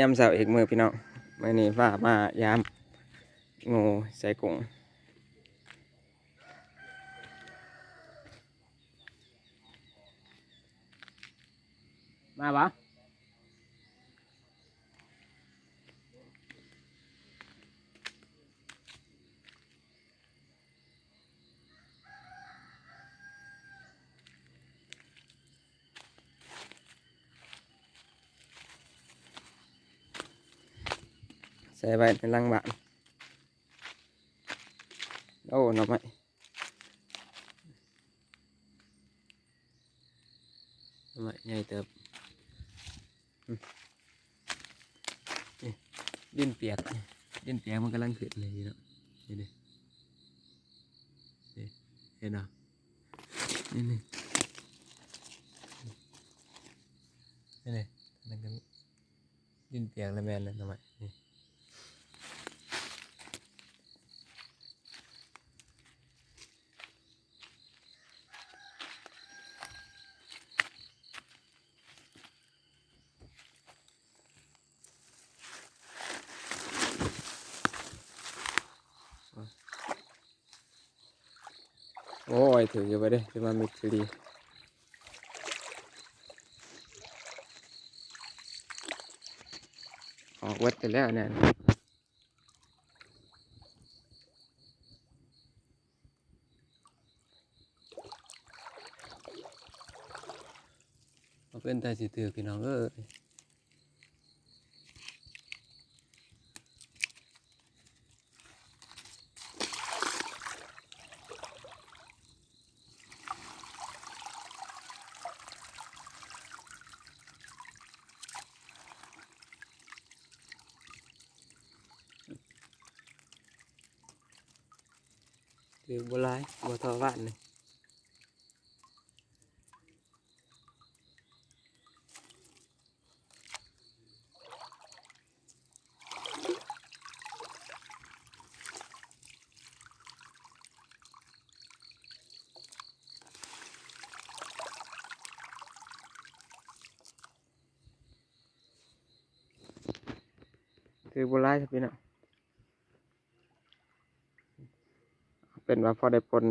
ຍາມເຊົ້າອີກມື້ພີ່ນ້ອງ ມື້ນີ້ພາມາຢາມງູໃສ່ກຸ້ງ ມາບໍ່? ໃສ່ໄວ້ໃນຫຼັງບ້ານ. ໂອ້ ໜໍ່ໄມ້ ໜໍ່ໄມ້ໃຫຍ່ເຕີບ. ອືມ ນີ້ ດິນປຽກ ດິນປຽກມັນກຳລັງຂຶ້ນເລີຍເນາະ. ນີ້ເດ້ ນີ້ ເຫັນບໍ່? ນີ້ ນີ້ ນີ້ ນີ້ ນັ້ນກໍມີ ດິນປຽກລະແມ່ນແຫຼະ ໜໍ່ໄມ້ນີ້. ໂອ້ຍ ຖືກຢູ່ບໍ່ເດ້ ຖືວ່າມິດພໍດີ ອອກເບິດໄປແລ້ວແນ່. ບໍ່ເປັນຕາຊິຖືກ ພີ່ນ້ອງເອີຍ. ຖືກບໍ່ຫຼາຍ ບໍ່ທໍ່ວານນີ້. ຖືກບໍ່ຫຼາຍ ພີ່ນ້ອງ ເປັນວ່າພໍໄດ້ປົນ